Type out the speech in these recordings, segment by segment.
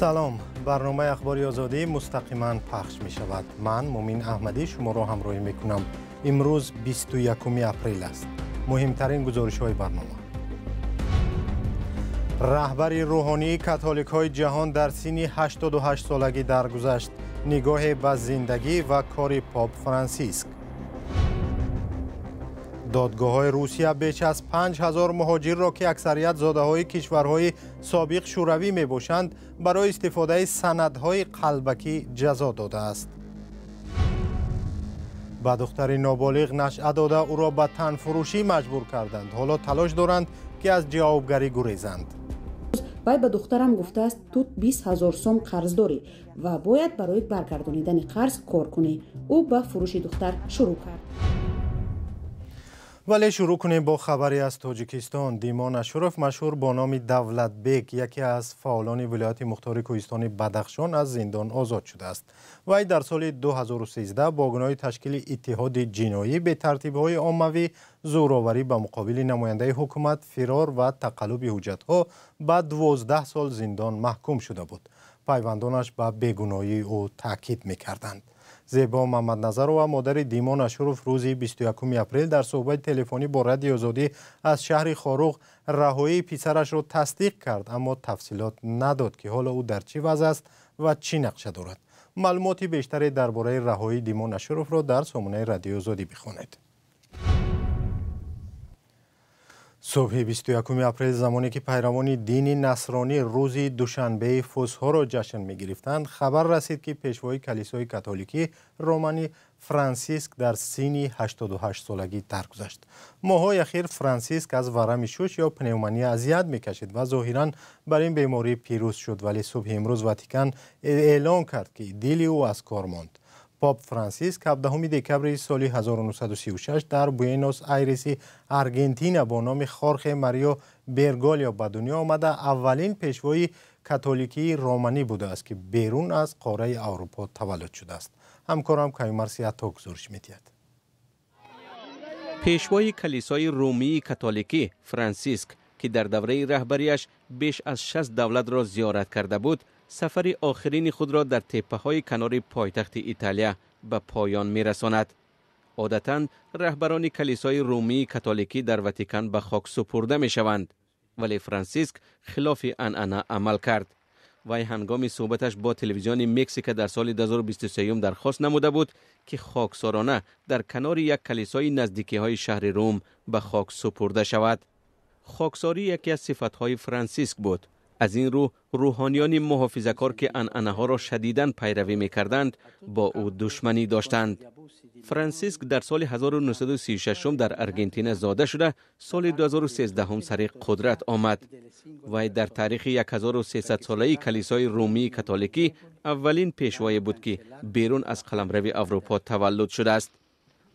Салом. Барномаи Ахбори Озодӣ мустақиман пахш мешавад. Ман Мумин Аҳмадӣ шуморо ҳамроҳӣ мекунам. Имрӯз 21 апрел аст. Муҳимтарин гузоришҳои барнома. Раҳбари рӯҳонии католикҳои ҷаҳон дар синни 88 солагӣ даргузашт. Нигоҳе ба зиндагӣ ва кори Поп Франсиск. Додгоҳҳои Русия беш аз 5000 муҳоҷирро, ки аксарият зодаҳои кишварҳои собиқ Шӯравӣ мебошанд, барои истифодаи санадҳои қалбакӣ ҷазо додааст. Ба духтари ноболиғ нашъа дода, ӯро ба танфурӯшӣ маҷбур карданд. Ҳоло талош доранд, ки аз ҷавобгарӣ гурезанд. Вай ба духтарам гуфтааст, ту 20 000 сом қарз дорӣ ва бояд барои баргардонидани қарз кор кунӣ. Ӯ ба фурӯши духтар шурӯъ кард. Вале шурӯъ кунем бо хабаре аз Тоҷикистон. Димон Ашуров, машҳур бо номи Давлатбек, яке аз фаъолони вилояти мухтори кӯҳистони Бадахшон, аз зиндон озод шудааст. Вай дар соли 2013 бо гуноҳи ташкили иттиҳоди ҷиноӣ, бетартибҳои оммавӣ, зӯроварӣ ба муқобили намояндаи ҳукумат, фирор ва тақаллуби ҳуҷҷатҳо ба 12 сол зиндон маҳкум шуда буд. Пайвандонаш ба бегуноҳии ӯ таъкид мекарданд. Зебо Мамадназарова, модари Димон Ашуров, рӯзи 21 апрел дар суҳбати телефонӣ бо Радиои Озодӣ аз шаҳри Хоруғ раҳоии писарашро тасдиқ кард, аммо тафсилот надод, ки ҳоло ӯ дар чӣ вазъ аст ва чӣ нақша дорад. Маълумоти бештаре дар бораи раҳоии Димон Ашуровро дар сомонаи Радиои Озодӣ бихонед. Субҳи 21 апрел, замоне ки пайравони дини насронӣ рӯзи душанбеи фусҳоро ҷашн мегирифтанд, хабар расид, ки пешвои калисои католикӣ Романӣ Франсиск дар синни 88 солагӣ даргузашт. Моҳҳои ахир Франсиск аз варами шуш ё пневмония азият мекашид ва зоҳиран бар ин беморӣ пирӯз шуд, вале субҳи имрӯз Ватикан эълон кард, ки дили ӯ аз кор монд. Поп Франсиск 17 декабри соли 1936 дар Буэнос Айреси Аргентина бо номи Хорхе Марио Берголио ба дунё омада, аввалин пешвои католикии романӣ будааст, ки берун аз қораи Аврупо таваллуд шудааст. Ҳамкорам Каюмарс Ато гузориш медиҳад. Пешвои калисои румии католикӣ Франсиск, ки дар давраи раҳбарияш беш аз 60 давлатро зиёрат карда буд, сафари охирини худро дар теппаҳои канори пойтахти Италия ба поён мерасонад. Одатан раҳбарони калисои румии католикӣ дар Ватикан ба хок супурда мешаванд, вале Франсиск хилофи анъана амал кард. Вай ҳангоми суҳбаташ бо телевизиони Мексика дар соли 2023 дархост намуда буд, ки хоксорона дар канори як калисои наздикиҳои шаҳри Рум ба хок супурда шавад. Хоксорӣ яке аз сифатҳои Франсиск буд. Аз ин рӯ рӯҳониёни муҳофизакор, ки анъанаҳоро шадидан пайравӣ мекарданд, бо ӯ душманӣ доштанд. Франсиск дар соли 1936 дар Аргентина зода шуда, соли 2013 сари қудрат омад. Вай дар таърихи 1300-солаи калисои румии католикӣ аввалин пешвое буд, ки берун аз қаламрави Аврупо таваллуд шудааст.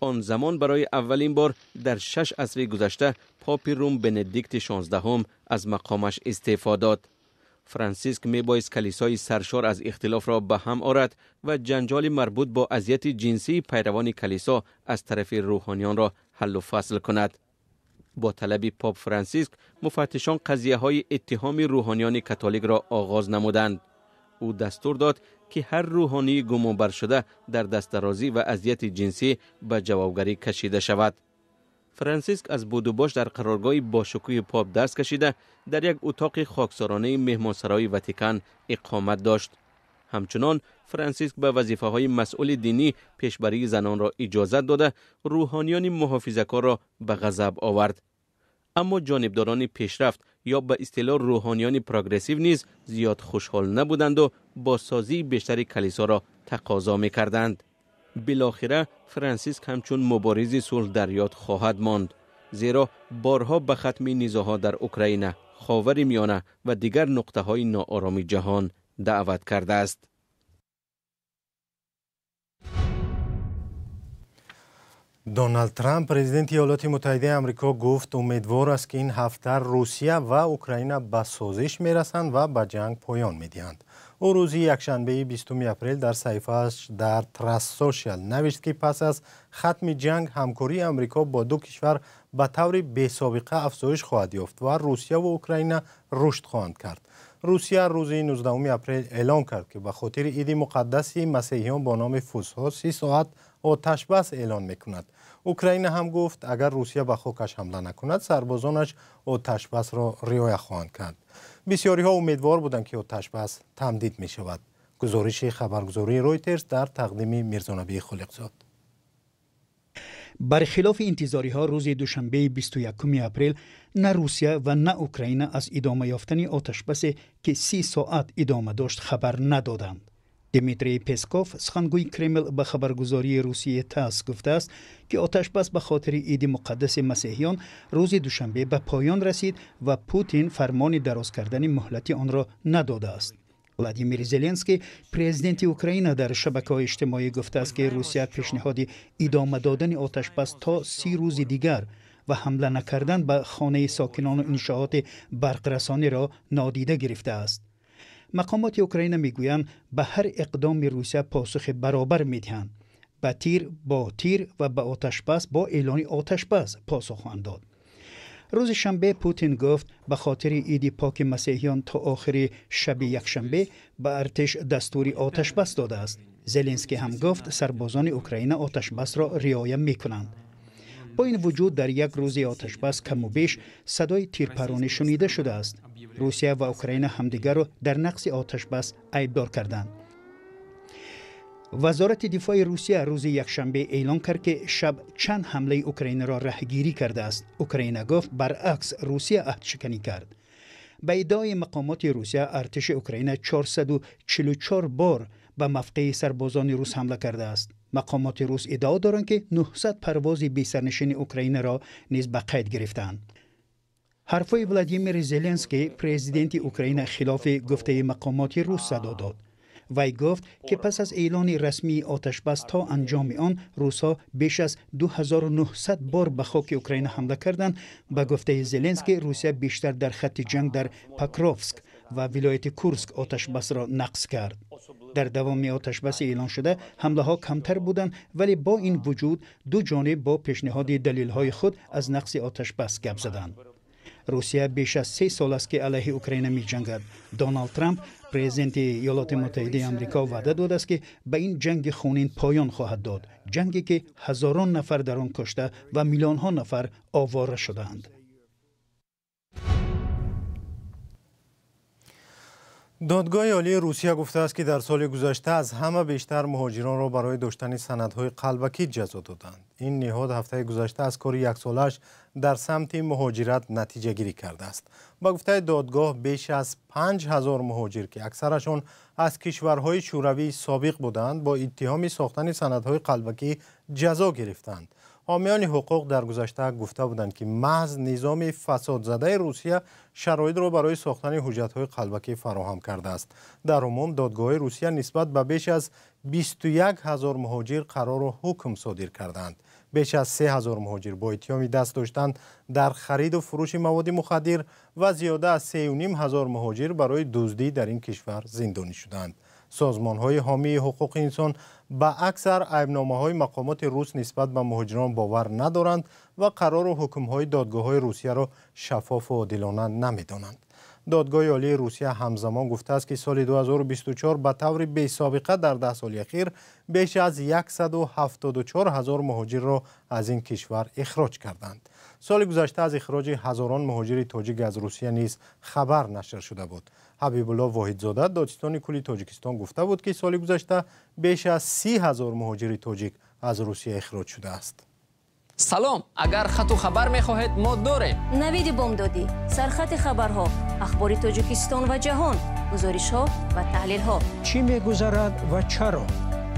Он замон барои аввалин бор дар 6 асри гузашта попи Рум Бенедикти 16 аз мақомаш истеъфо дод. Франсиск мебоист калисои саршор аз ихтилофро ба ҳам орад ва ҷанҷоли марбут бо азияти ҷинсии пайравони калисо аз тарафи рӯҳониёнро ҳаллу фасл кунад. Бо талаби поп Франсиск муфаттишон қазияҳои иттиҳоми рӯҳониёни католикро оғоз намуданд. Ӯ дастур дод, ки ҳар рӯҳонии гумонбаршуда дар дастдарозӣ ва азияти ҷинсӣ ба ҷавобгарӣ кашида шавад. Франсиск аз будубош дар қароргоҳи бошукӯҳи поп даст кашида, дар як утоқи хоксоронаи меҳмонсарои Ватикан иқомат дошт. Ҳамчунон Франсиск ба вазифаҳои масъули динӣ пешбарии занонро иҷозат дода, рӯҳониёни муҳофизакорро ба ғазаб овард. Аммо ҷонибдорони пешрафт ё ба истилоҳ рӯҳониёни прогрессив низ зиёд хушҳол набуданду бозсозии бештари калисоро тақозо мекарданд. Билохира Франсиск ҳамчун муборизи сулҳ дар ёд хоҳад монд, зеро борҳо ба хатми низоъҳо дар Украина, Ховари Миёна ва дигар нуқтаҳои ноороми ҷаҳон даъват кардааст. Доналд Трамп, президенти Иёлоти Муттаҳидаи Амрико, гуфт, умедвор аст, ки ин ҳафта Русия ва Украина ба созиш мерасанд ва ба ҷанг поён медиҳанд. Ӯ рӯзи якшанбеи 20 апрел дар саҳифааш дар Truth Social навишт, ки пас аз хатми ҷанг ҳамкории Амрико бо ду кишвар ба таври бесобиқа афзоиш хоҳад ёфт ва Русия ва Украина рушд хоҳанд кард. Русия рӯзи 19 апрел эълон кард, ки ба хотири иди муқаддаси масеҳиён бо номи Фусҳо 30 соат оташбас эълон мекунад. Украина ҳам гуфт, агар Русия ба хокаш ҳамла накунад, сарбозонаш оташбасро риоя хоҳанд кард. Бисёриҳо умедвор буданд, ки оташбас тамдид мешавад. Гузориши хабаргузории Ройтерс дар тақдими Мирзонабии Холиқзод. Бархилофи интизориҳо, рӯзи душанбеи 21 апрел на Русия ва на Украина аз идома ёфтани оташбасе, ки 30 соат идома дошт, хабар надоданд. Дмитрий Песков, сухангӯи Кремл, ба хабаргузории Русия ТАСС гуфтааст, ки оташбас ба хотири иди муқаддаси масеҳиён рӯзи душанбе ба поён расид ва Путин фармони дароз кардани муҳлати онро надодааст. Владимир Зеленский, президенти Украина, дар шабакаҳои иҷтимоӣ гуфтааст, ки Русия пешниҳоди идома додани оташбас то 30 рӯзи дигар ва ҳамла накардан ба хонаи сокинону иншооти барқрасониро нодида гирифтааст. Мақомоти Украина мегӯянд, ба ҳар иқдоми Русия посухи баробар медиҳанд: ба тир бо тир ва ба оташбас бо эълони оташбас посух хоҳанд дод. Рӯзи шанбе Путин гуфт, ба хотири иди поки масеҳиён то охири шаби якшанбе ба артиш дастури оташбас додааст. Зеленский ҳам гуфт, сарбозони Украина оташбасро риоя мекунанд. Бо ин вуҷуд, дар як рӯзи оташбас каму беш садои тирпаронӣ шунида шудааст. Русия ва Украина ҳамдигарро дар нақзи оташбас айбдор карданд. Вазорати дифои Русия рӯзи якшанбе эълон кард, ки шаб чанд ҳамлаи Украинаро раҳгирӣ кардааст. Украина гуфт, баръакс, Русия аҳдшиканӣ кард. Ба иддаои мақомоти Русия, артиши Украина 444 бор ба мавқеи сарбозони рус ҳамла кардааст. Мақомоти рус иддао доранд, ки 900 парвози бесарнишини Украинаро низ ба қайд гирифтаанд. Ҳарфҳои Владимир Зеленский, президенти Украина, хилофи гуфтаи мақомоти рус садо дод. Вай гуфт, ки пас аз эълони расмии оташбас то анҷоми он русҳо беш аз 2900 бор ба хоки Украина ҳамла карданд. Ба гуфтаи Зеленский, Русия бештар дар хатти ҷанг дар Покровск ва вилояти Курск оташбасро нақз кард. Дар давоми оташбаси эълоншуда ҳамлаҳо камтар буданд, вале бо ин вуҷуд ду ҷониб бо пешниҳоди далелҳои худ аз нақзи оташбас гап заданд. Русия беш аз 3 сол аст, ки алайҳи Украина меҷангад. Доналд Трамп, президенти Иёлоти Муттаҳидаи Амрико, ваъда додааст, ки ба ин ҷанги хунин поён хоҳад дод, ҷанге ки ҳазорон нафар дар он кушта ва миллионҳо нафар овора шудаанд. Додгоҳи олии Русия гуфтааст, ки дар соли гузашта аз ҳама бештар муҳоҷиронро барои доштани санадҳои қалбакӣ ҷазо доданд. Ин ниҳод ҳафтаи гузашта аз кори яксолааш дар самти муҳоҷират натиҷагирӣ кардааст. Ба гуфтаи додгоҳ, беш аз 5000 муҳоҷир, ки аксарашон аз кишварҳои шӯравии собиқ буданд, бо иттиҳоми сохтани санадҳои қалбакӣ ҷазо гирифтанд. Ҳомиёни ҳуқуқ дар гузашта гуфта буданд, ки маҳз низоми фасодзадаи Русия шароитро барои сохтани ҳуҷҷатҳои қалбакӣ фароҳам кардааст. Дар умум додгоҳҳои Русия нисбат ба беш аз 21 ҳазор муҳоҷир қарору ҳукм содир кардаанд. Беш аз 3 ҳазор муҳоҷир бо иттиҳоми даст доштан дар хариду фурӯши маводи мухаддир ва зиёда аз 3,5 ҳазор муҳоҷир барои дуздӣ дар ин кишвар зиндонӣ шуданд. Созмонҳои ҳомии ҳуқуқи инсон ба аксар айбномаҳои мақомоти рус нисбат ба муҳоҷирон бовар надоранд ва қарору ҳукмҳои додгоҳҳои Русияро шаффофу одилона намедонанд. Додгоҳи олии Русия ҳамзамон гуфтааст, ки соли 2024 ба таври бесобиқа дар 10 соли ахир беш аз 174 ҳазор муҳоҷирро аз ин кишвар ихроҷ карданд. Соли гузашта аз ихроҷи ҳазорон муҳоҷири тоҷик аз Русия низ хабар нашр шуда буд. Ҳабибулло Воҳидзода, додситони кулли Тоҷикистон, гуфта буд, ки соли гузашта беш аз 30 ҳазор муҳоҷири тоҷик аз Русия ихроҷ шудааст. Салом, агар хату хабар мехоҳед, мо дорем. Навиди бомдодӣ, сархати хабарҳо, ахбори Тоҷикистон ва ҷаҳон, гузоришҳо ва таҳлилҳо. Чӣ мегузарад ва чаро?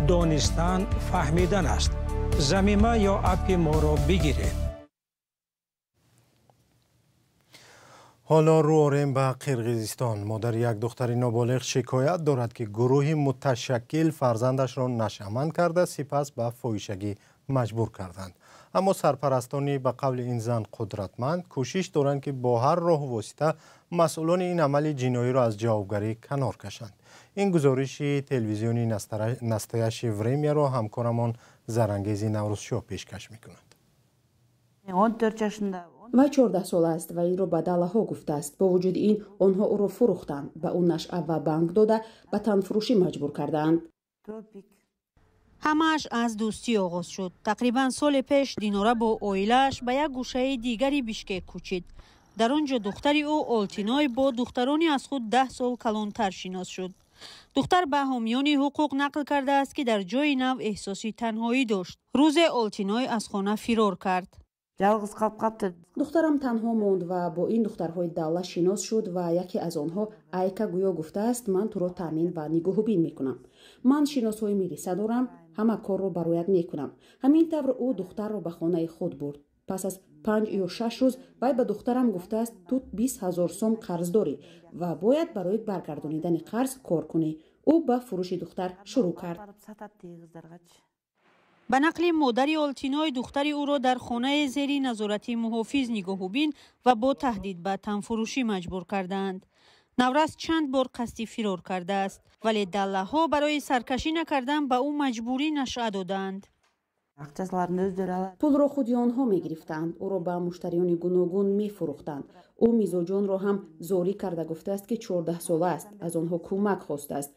Донистан фаҳмидан аст. Замима ё аппи моро бигиред. Ҳоло рӯ орем ба Қирғизистон. Модари як духтари ноболиғ шикоят дорад, ки гурӯҳи муташаккил фарзандашро нашъаманд карда, сипас ба фоҳишагӣ маҷбур карданд. Аммо сарпарастони ба қавли ин зан қудратманд кӯшиш доранд, ки бо ҳар роҳу восита масъулони ин амали ҷиноиро аз ҷавобгарӣ канор кашанд. Ин гузориши телевизиони Настоящее времяро ҳамкорамон Зарангези Наврӯзшоҳ пешкаш мекунад. Вай 14 сола аст ва инро ба даллаҳо гуфтааст. Бо вуҷуди ин онҳо ӯро фурӯхтанд, ба ӯ нашъа ва банг дода, ба танфурӯшӣ маҷбур кардаанд. Ҳамааш аз дӯстӣ оғоз шуд. Тақрибан соли пеш Динора бо оилааш ба як гӯшаи дигари Бишкек кӯчид. Дар он ҷо духтари ӯ Олтиной бо духтарони аз худ 10 сол калонтар шинос шуд. Духтар ба ҳомиёни ҳуқуқ нақл кардааст, ки дар ҷои нав эҳсоси танҳоӣ дошт. Рӯзе Олтиной аз хона фирор кард. Духтарам танҳо монд ва бо ин духтарҳои далла шинос шуд ва яке аз онҳо Айка гӯё гуфтааст, ман туро таъмин ва нигоҳубин мекунам. Ман шиносҳои милиса дорам, ҳама корро бароят мекунам. Ҳамин тавр ӯ духтарро ба хонаи худ бурд. Пас аз 5 ё 6 рӯз вай ба духтарам гуфтааст, ту 20 000 сом қарз дорӣ ва бояд барои баргардонидани қарз кор кунӣ. Ӯ ба фурӯши духтар шурӯъ кард. Ба нақли модари Олтиной, духтари ӯро дар хонаи зери назорати муҳофиз нигоҳубин ва бо таҳдид ба танфурӯшӣ маҷбур кардаанд. Наврас чанд бор қасди фирор кардааст, вале даллаҳо барои саркашӣ накардан ба ӯ маҷбурӣ нашъа додаанд. Пулро худи онҳо мегирифтанд, ӯро ба муштариёни гуногун мефурӯхтанд. Ӯ мизоҷонро ҳам зорӣ карда гуфтааст, ки 14 сола аст, аз онҳо кӯмак хостааст.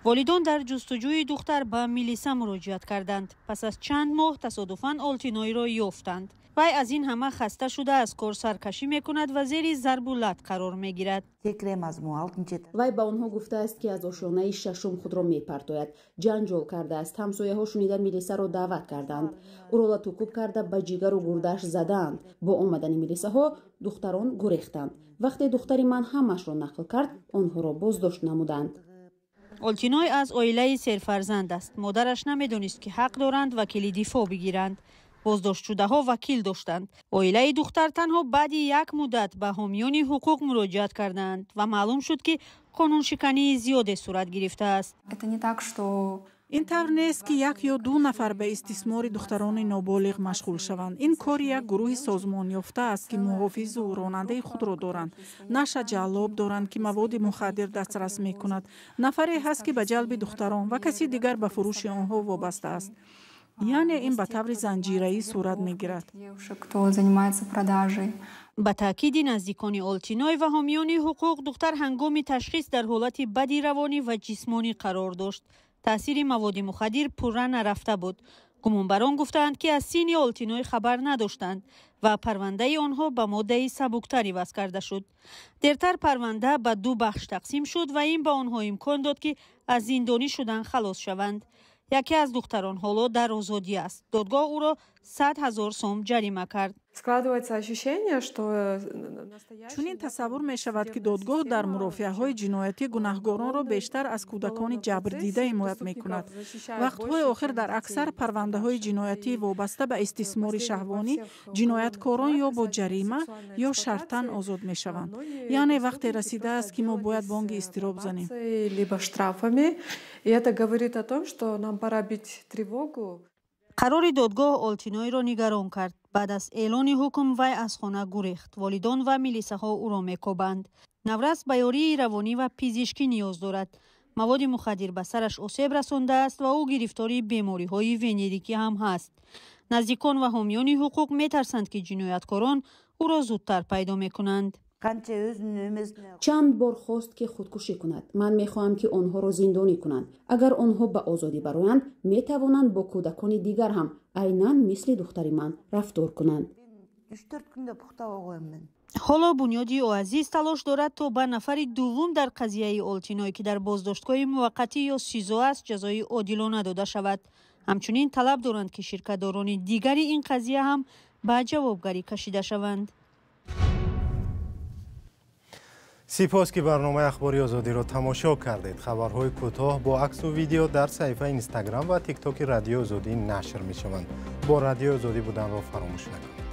Волидон дар ҷустуҷӯи духтар ба милиса муроҷиат карданд. Пас аз чанд моҳ тасодуфан Олтиноиро ёфтанд. Вай аз ин ҳама хаста шуда аз кор саркашӣ мекунад ва зери зарбу лат қарор мегирад. Вай ба онҳо гуфтааст, ки аз ошёнаи шашум худро мепартояд. Ҷанҷол кардааст. Ҳамсояҳо шунида милисаро даъват карданд. Ӯро латукӯб карда ба ҷигару гурдааш задаанд. Бо омадани милисаҳо духтарон гурехтанд. Вақте духтари ман ҳамаашро нақл кард, онҳоро боздошт намуданд. Олтиной аз оилаи серфарзанд аст. Модараш намедонист, ки ҳақ доранд вакили дифоъ бигиранд. Боздоштшудаҳо вакил доштанд. Оилаи духтар танҳо баъди як муддат ба ҳомиёни ҳуқуқ муроҷиат карданд ва маълум шуд, ки қонуншикании зиёде сурат гирифтааст. Ин тавр нест, ки як ё ду нафар ба истисмори духтарони ноболиғ машғул шаванд. Ин кори як гурӯҳи созмонёфта аст, ки муҳофизу ронандаи худро доранд, наша ҷаллоб доранд, ки маводи мухаддир дастрас мекунад. Нафаре ҳаст, ки ба ҷалби духтарон ва каси дигар ба фурӯши онҳо вобаста аст. Яъне ин ба таври занҷираӣ сурат мегирад. Ба таъкиди наздикони Олтиной ва ҳомиёни ҳуқуқ, духтар ҳангоми ташхис дар ҳолати бади равонӣ ва ҷисмонӣ қарор дошт. Таъсири маводи мухаддир пурра нарафта буд. Гумонбарон гуфтаанд, ки аз синни Олтиной хабар надоштанд ва парвандаи онҳо ба моддаи сабуктар иваз карда шуд. Дертар парванда ба ду бахш тақсим шуд ва ин ба онҳо имкон дод, ки аз зиндонӣ шудан халос шаванд. Яке аз духтарон ҳоло дар озодӣ аст. Додгоҳ ӯро 100 000 сом ҷарима кард. Чунин тасаввур мешавад, ки додгоҳ дар мурофиаҳои ҷиноятӣ гунаҳгоронро бештар аз кӯдакони ҷабрдида ҳимоят мекунад. Вақтҳои охир дар аксар парвандаҳои ҷиноятӣ вобаста ба истисмори шаҳвонӣ ҷинояткорон ё бо ҷарима, ё шартан озод мешаванд. Яъне вақте расидааст, ки мо бояд бонги изтироб занем. Қарори додгоҳ Олтиноиро нигарон кард. Баъд аз эълони ҳукм вай аз хона гурехт. Волидон ва милисаҳо ӯро мекобанд. Наврас ба ёрии равонӣ ва пизишкӣ ниёз дорад. Маводи мухаддир ба сараш осеб расондааст ва ӯ гирифтори бемориҳои венерикӣ ҳам ҳаст. Наздикон ва ҳомиёни ҳуқуқ метарсанд, ки ҷинояткорон ӯро зудтар пайдо мекунанд. Чанд бор хост, ки худкушӣ кунад. Ман мехоҳам, ки онҳоро зиндонӣ кунанд. Агар онҳо ба озодӣ бароянд, метавонанд бо кӯдакони дигар ҳам айнан мисли духтари ман рафтор кунанд. Ҳоло бунёди Оазиз талош дорад, то ба нафари дуввум дар қазияи Олтиной, ки дар боздоштгоҳи муваққатӣ ё СИЗО аст, ҷазои одилона дода шавад. Ҳамчунин талаб доранд, ки ширкатдорони дигари ин қазия ҳам ба ҷавобгарӣ кашида шаванд. Сипос, ки барномаи Ахбори Озодиро тамошо кардед. Хабарҳои кӯтоҳ бо аксу видео дар саҳифаи Инстаграм ва Тиктоки Радиои Озодӣ нашр мешаванд. Бо Радиои Озодӣ буданро фаромӯш накунед.